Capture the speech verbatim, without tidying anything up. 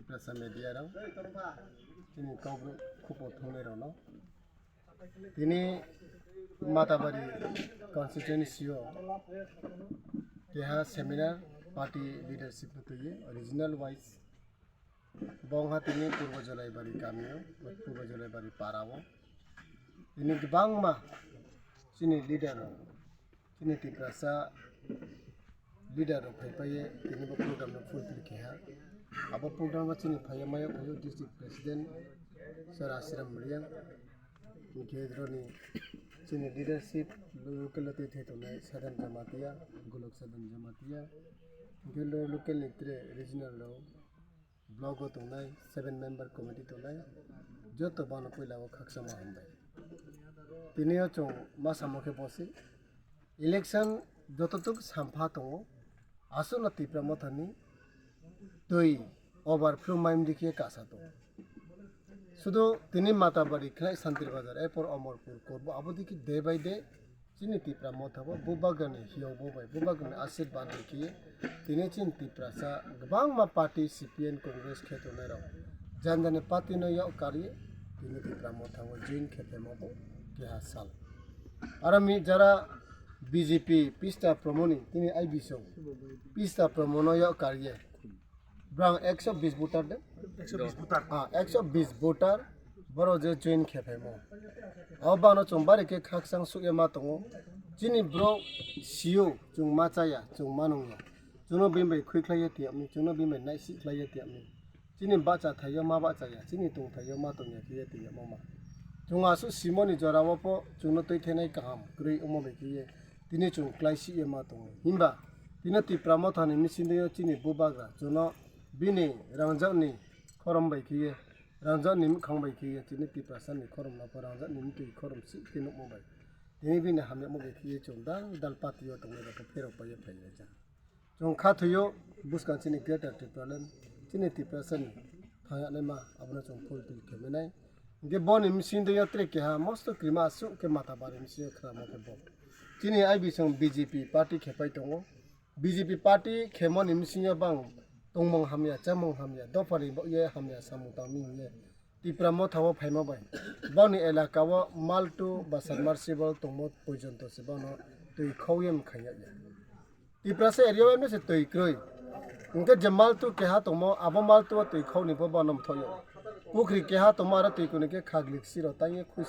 Prasa media rok, tini kok khupok thumnai rokno. Tini Matabari constituency o keha seminar party leadership no twiwi regional wise bongha tini Purbo Jolaibari kami o, Purbo Jolaibari para o. Tini kwbangma chini leader rok, chini Tiprasa leader rok phai paiye tini bo program no fulfill keha. Abo program o chini phaiya mayo phaio district president Sir Asiram Riang, hingke roni chini leadership local twi thai tongnai Sadan Jamatia, Golok Sadan Jamatia, hingke lo local ni tre regional rok, block o tongnai, seven member committee tongnai, joto bono puila o khakchangma hambai. Tini o chwng ma samo khe bosi, election joto tuk sampha tongo, aswkno Tipra Mothani twi overflow maimdi khe kasa tongo. Sudu tini Matabari khlai Santir Bazar, erpor Omorpur, Korbo, abo dikhe day by day chini Tipra Motha bo bubagrani hiyok bo bai, bubagrani asirban bai khe tini chini Tiprasa kwbangma party C P M Congress khe tongnai rok jani jani party no yok karwi tini Tipra Motha o join khe phaima bo keha sal. Aro mi jara B J P pista promoni tini I B song pista promono yok karwi brang ekso bis voter de. Ekso bis voter. Ah, ekso bis voter. Borok je join khe phaimo. O bano chwng bari khe khakchang sukya ma tongo. Chini borok sio chwng ma chaya, chwng ma nungya. Chwngno bini bai khwi khlaiya tiyapni, chwngno bini bai naisik khlaiya tiyapni. Chini bacha thaio ma bacha ya, chini tong thaio ma tong ya khe ya tiyapmo ma. Chwng aswk simoni jora o po chwngno twi thainai kaham kwrwi wngma bai khe ye tini chwng klai si ye ma tongo. Himba tini Tipra Mothani misindwio chini bubagra chwngno bini rangjakni khorom bai khe ye, rangjakni mwkhang bai khe ye, tini Tiprasani khorom no pho rangjakni mtwi khorom si khe nukmo bai. Tini bini hamyakmo bai khe ye chwng dal dal party o tongnai rok khe pherok pai ye phai ya. Chwng kha thwio bwskang chini Greater Tipraland, chini Tiprasani thangya naima abono chwng fulfill khe manai. Hingke boni misindwio tre keha mosto krima aswk khe Matabari misindwio khna mo khe bo. Chini I B song B J P party khe pai tongo. B J P party khemoni bisingo bang tongmung hamya, chamung hamya, dophani bo ye hamya samung tangmi hinye Tipra Motha o phaima bai. Boni elaka o maltu ba submersible tongmo porjonto se bono twi khou ye mkhaiyakya. Tiprasa area o emne se twi kwrwi. Hingke je maltu keha tongmo, abo maltu o twi khou ni bo bono mthoyo. Pukhri keha tongmo aro twi kuni khe khaglik siro tangye khuis